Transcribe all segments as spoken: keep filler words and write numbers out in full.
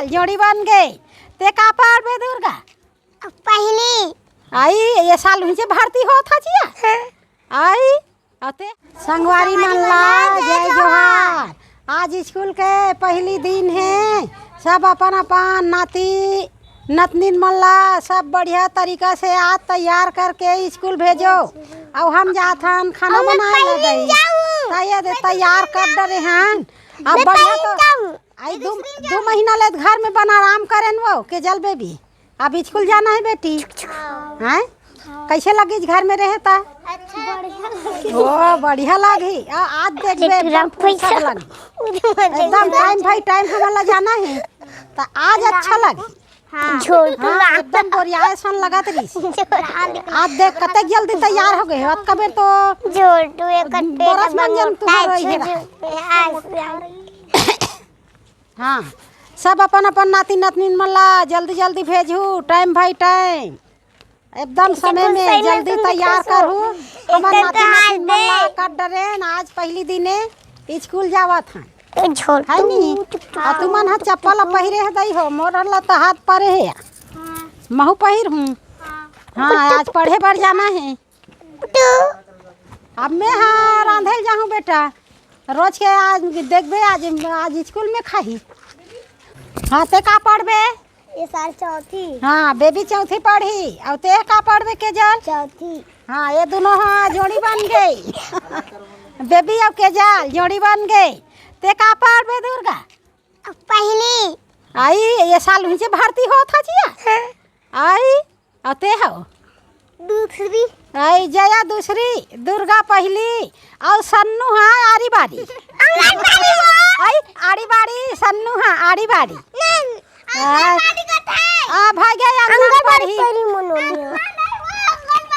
जोड़ी बन गे। ते का पढ़बे दुर्गा? पहली। आई, ये साल उनसे भर्ती होत हचिया। आई, अते संगवारी मन ला जय जोहार। आज स्कूल के पहली दिन हे। सब अपन अपन नाती नतनीन मन ला सब बढ़िया तरीका से आज तैयार करके स्कूल भेजो। अउ हम जाथन खाना बनाए ला दई। त ये दे तैयार कर डरे हन। अब बढ़िया तो आई दू, दू महीना ले घर में बना आराम करेन वो केजल बेबी। अब स्कूल जाना है बेटी। हैं? कैसे लगी घर में रहे ता? अच्छा। ओ, बढ़िया लगी। आ, आज देखबे एकदम फुर्सत लगी। एकदम टाइम भाई टाइम हमला जाना है। त आज अच्छा लगी। हाँ। हाँ, एकदम बोरियाए सन लगत रही। आज देख कते जल्दी तैयार हो गए। अतका बेर तो बरस मंजन तू रही है। हाँ, सब अपन अपन नाती नतनीन मन ला जल्दी जल्दी भेजहू, टाइम भाई टाइम, एकदम समय में जल्दी तैयार करहू। हमर नाती नतनीन मन ला कर डरेन, आज पहली दिने स्कूल जावत हन। है नी? आ तुमन ह चप्पल पहिरे ह दई हो, मोर ला त हाथ परे हे। महू पहिर हूँ। हाँ, आज पढ़े बर जाना है। अब मैं हा रांधे ल जाहूँ बेटा, रोज के आज देखबे, आज, आज स्कूल में खाही। हाँ, ते का पढ़बे? ये साल चौथी। हाँ, बेबी चौथी पढ़ी। अउ ते का पढ़बे केजल? चौथी। हाँ, ये दोनों हाँ जोड़ी बन गई। बेबी अउ केजल जोड़ी बन गई। ते का पढ़बे दुर्गा? पहली। आई, ये साल उनसे भर्ती होत हचिया। आई, अउ ते हव? दूसरी। आई, जया दूसरी, दुर्गा पहली, अउ सन्नू हा आड़ी बाड़ी। आंगनबाड़ी हो। आई, आड़ी बाड़ी, सन्नू हा आड़ी बाड़ी। नहीं, आ, आंगनबाड़ी कथे। आ, भागे आंगनबाड़ी। आंगनबाड़ी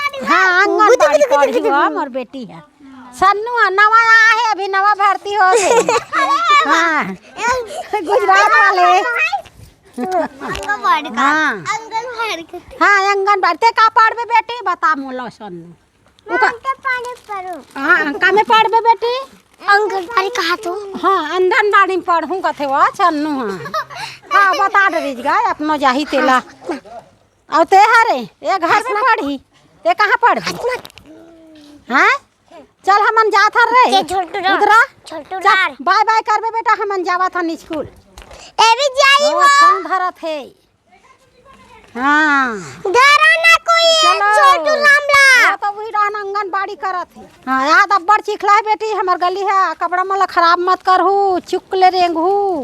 पढ़ी। हाँ, आंगनबाड़ी पढ़ी हो, मोर बेटी है। सन्नू ह, नवा आए हे, अभी नवा भर्ती हो गई। हाँ, गुजरात वाले। आंगनबाड़ी का। हाँ। आंगनबाड़ी का। हाँ, आंगनबाड़ी। ते का पढ़बे बेटी? बता मोला सन्नू। ओका- हाँ, का में पढ़बे बेटी? आंगनबाड़ी कहा तो? हाँ, आंगनबाड़ी में पढ़हूँ कथे वो सन्नू ह। हाँ, बता दे रिजगा, अपनो जाही तेला। अउ ते हरे, ये घर में पढ़ही, ते कहाँ पढ़ही? हाँ? चल, हमन जात हन रे। उधरा। चल, बाय बाय करबे बेटा, हमन जावत हन स्कूल। ए भी जाई वो। संग धरत हे। हाँ। डरा ना कोई, चलो। छोटू लामला। वो तो वही रहन आंगनबाड़ी करत हे। हाँ, याद अब्बड़ चिखला हे बेटी, हमर गली हे, कपड़ा मन ला खराब मत करहू, चुक ले रेंगहू।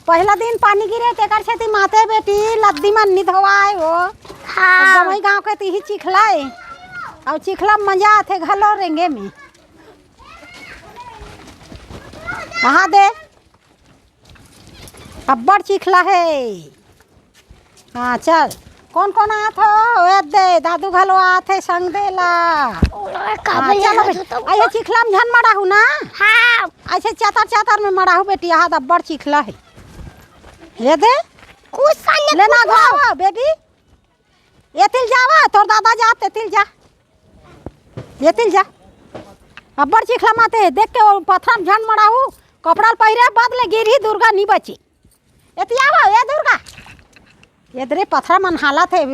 पहला दिन पानी गिरे, तेकर सेती माते बेटी, लद्दी मन नि धोवाए हो। हाँ। अब गंवई गांव के तिही चिखला हे। अउ चिखला म मजा आथे घलो रेंगे में। कहा दे? अब्बड़ चिखला हे। हाँ, चल। कोन कोन आत हो? ए दे, दादू घलो आत हे संग दे ला। ओए, का हाँ, बोले चलो ना बे। तू तो? अइसे चिखला में झन मड़ाहू ना। हाँ। अइसे चतर चतर में मड़ाहू बेटी, यहाँ त अब्बड़ चिखला हे। ये दे। कुछ सामने लेना कुछ घाव, बेबी। एतिल जावा, तोर दादा जात, एतिल जा। एतिल जा। अब्बड़ चिखला माते, देख के वो पथरा में झन मड़ाहू, कपड़ा ल पहिरे, बदले गिरही, दुर्गा नी बची। एति आवा, ए दुर्गा। एदरे पथरा मन हालत हे।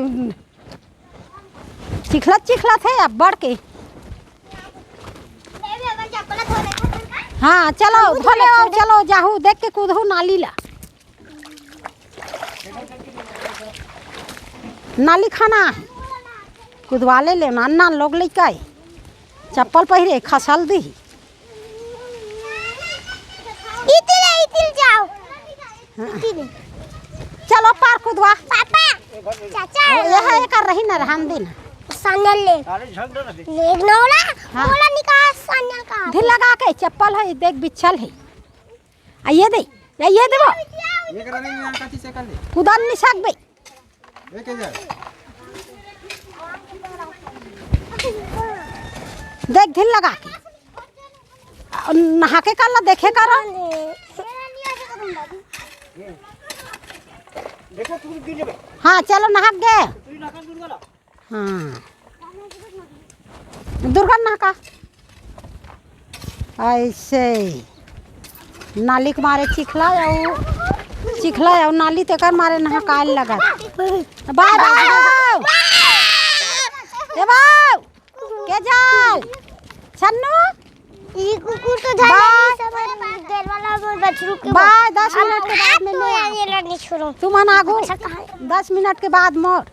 चिखलत, चिखलत हे अब्बड़ के। हाँ, चलो, धो ले आओ, चलो, जाहू, देख के कूदहू नाली ला। नाली खाना कुदवा ले ले, नान नान लोग लइका हे। चप्पल पहिरे, खसल दिही। इतिल, इतिल जाओ। हाँ। इतिल। चलो पार कुदवा। पापा, चाचा। ओ, यह एकर रही ना, रहन दे ना। सानिया ले। ले नोला, हाँ। नोला निकाल सानिया का। ढील लगा के चप्पल हे, देख बिछल हे। आ ये दे, आ ये देबो। ये करा नहीं, यहाँ का चीज़ से कर ले। कुदन नि सकबे। देख ढील लगा के। नहा के कर ला, देखे करो। हाँ, चलो नहा के। हाँ। दुर्गा नहा का। अइसे नाली के मारे चिखला अउ दिखला अउ नाली तेकर मारे नहा काल लगा। बाय बाय। ए बाय। के जाल? छन्नू? ई कुकुर तो धर बाय। लेगी सब, डेर वाला मोर बछरू के बाय, दस मिनट के बाद में तो मैं ये लड़ने छोड़ो। तुमन आगू। अच्छा, कहाँ है? दस मिनट के बाद मोर।